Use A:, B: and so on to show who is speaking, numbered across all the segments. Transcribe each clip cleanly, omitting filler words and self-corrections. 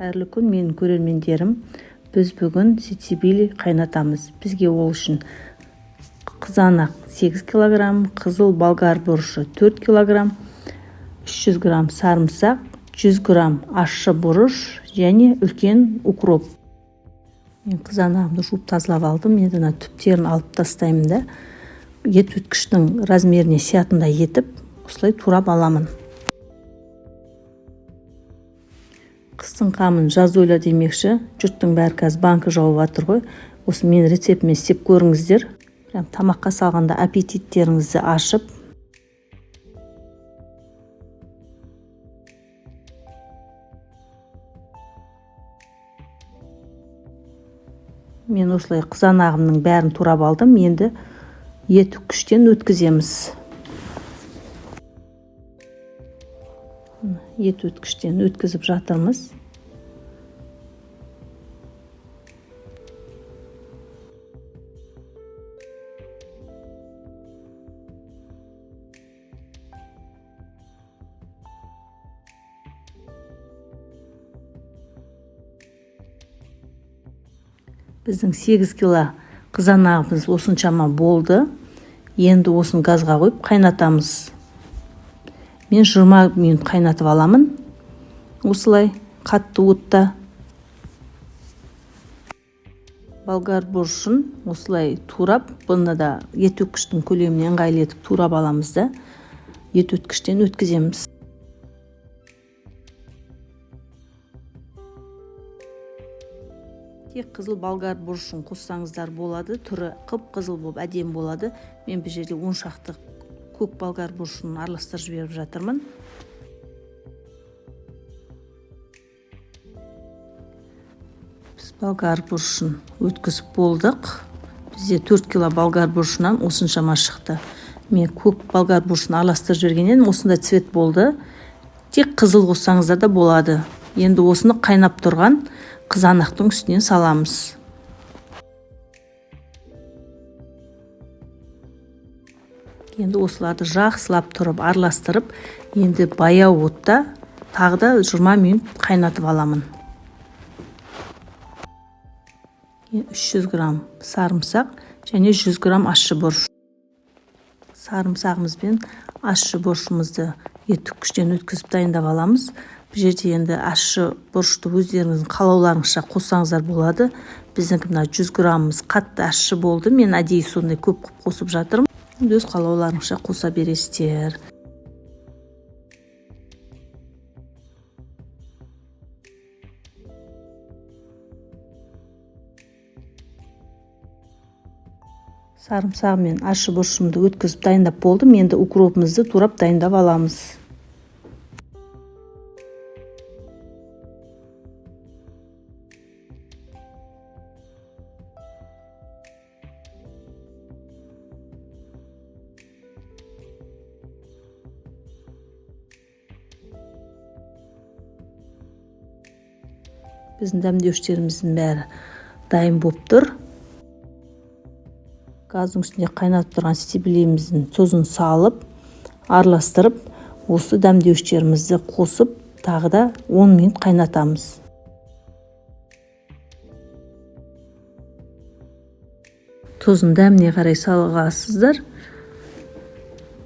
A: Қайырлы күн, менің көрермендерім. Біз бүгін сицибили қайнатамыз. Бізге ол үшін қызанақ 8 килограмм, қызыл болгар бұрышы 4 килограмм, 300 грамм сарымсақ, 100 грамм ащы бұрыш және үлкен укроп. Мен қызанағымды жуып тазалап алдым. Енді мына түптерін алып тастаймын да, ет өткіштің размеріне сиятындай етіп осылай турап аламын. Қыстың қамын жаз ойла демекші, жұрттың бәрі қазір банкі жауып жатыр ғой. Осы менің рецептіме істеп көріңіздер. Прям тамаққа салғанда аппетиттеріңізді ашып, мен осылай қызанағымның бәрін турап алдым. Енді ет үккіштен өткіземіз. Ет өткіштен өткізіп жатырмыз. Біздің 8 кило қызанағымыз осыншама болды. Енді осыны газға қойып қайнатамыз. Мен 20 минут қайнатып аламын. Осылай қатты отта. Болгар бұрышын осылай турап, бұны да ет өткіштің көлеміне ыңғайлы етіп турап аламыз да, ет өткіштен өткіземіз. Тек қызыл болгар бұрышын қоссаңыздар болады, түрі қып-қызыл болып әдемі болады. Мен бұл жерде 10 шақты көк болгар бұрышын араластырып жіберіп жатырмын. Біз болгар бұрышын өткізіп болдық. Бізде 4 кило болгар бұрышынан осыншама шықты. Мен көк болгар бұрышын араластырып жібергеннен осындай цвет болды. Тек қызыл қоссаңыздар да болады. Енді осыны қайнап тұрған қызанақтың үстінен саламыз. Енді осыларды жақсылап тұрып араластырып, енді баяу отта тағы да 20 минут қайнатып аламын. 300 грамм сарымсақ және 100 грамм ащы бұрыш. Сарымсағымыз бен ащы бұрышымызды ет үккіштен өткізіп дайындап аламыз. Бұл жерде енді ащы бұрышты өздеріңіздің қалауларыңызша қоссаңыздар болады. Біздікі мына 100 граммымыз қатты ащы болды. Мен әдейі сондай көп қылып қосып жатырмын. Енді өз қалауларыңызша қоса бересіздер. Сарымсағы мен ащы бұрышымды өткізіп дайындап болдым. Енді укропымызды турап дайындап аламыз. Біздің дәмдеуіштеріміздің бәрі дайын болып тұр. Газдың үстінде қайнатып тұрған стеблеміздің тұзын салып, араластырып, осы дәмдеуіштерімізді қосып, тағы да 10 минут қайнатамыз. Тұзын дәміне қарай салғансыздар.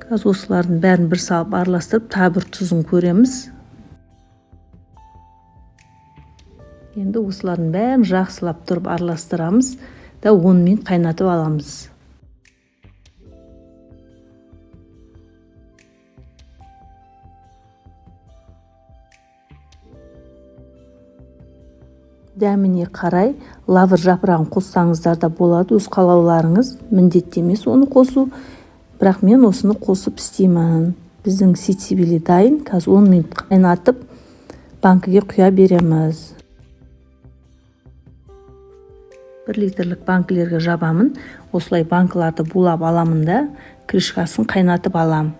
A: Қазір осылардың бәрін бір салып араластырып, тағы бір тұзын көреміз. Енді осылардың бәрін жақсылап тұрып араластырамыз да 10 минут қайнатып аламыз. Дәміне қарай лавр жапырағын қоссаңыздар да болады, өз қалауларыңыз, міндетті емес оны қосу. Бірақ мен осыны қосып істеймін. Біздің сицибили дайын. Қазір 10 минут қайнатып банкіге құя береміз. 1 литрлік банкілерге жабамын. Осылай банкіларды булап аламын да, крышкасын қайнатып алам.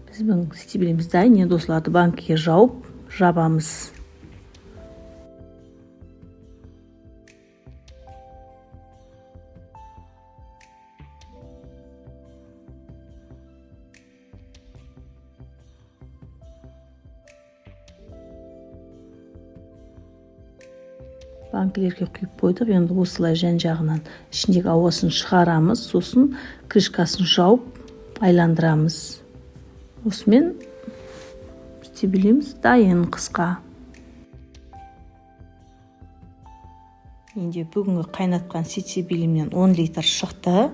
A: Біздің сицибиліміз дайын. Енді осыларды банкіге жауып жабамыз. Банкілерге құйып қойдық. Енді осылай жан жағынан ішіндегі ауасын шығарамыз, сосын крышкасын жауып айландырамыз. Осымен сицибилиміз дайын қысқа. Менде бүгінгі қайнатқан сицибилимнен 10 литр шықты.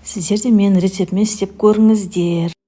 A: Сіздер де менің рецептіммен істеп көріңіздер.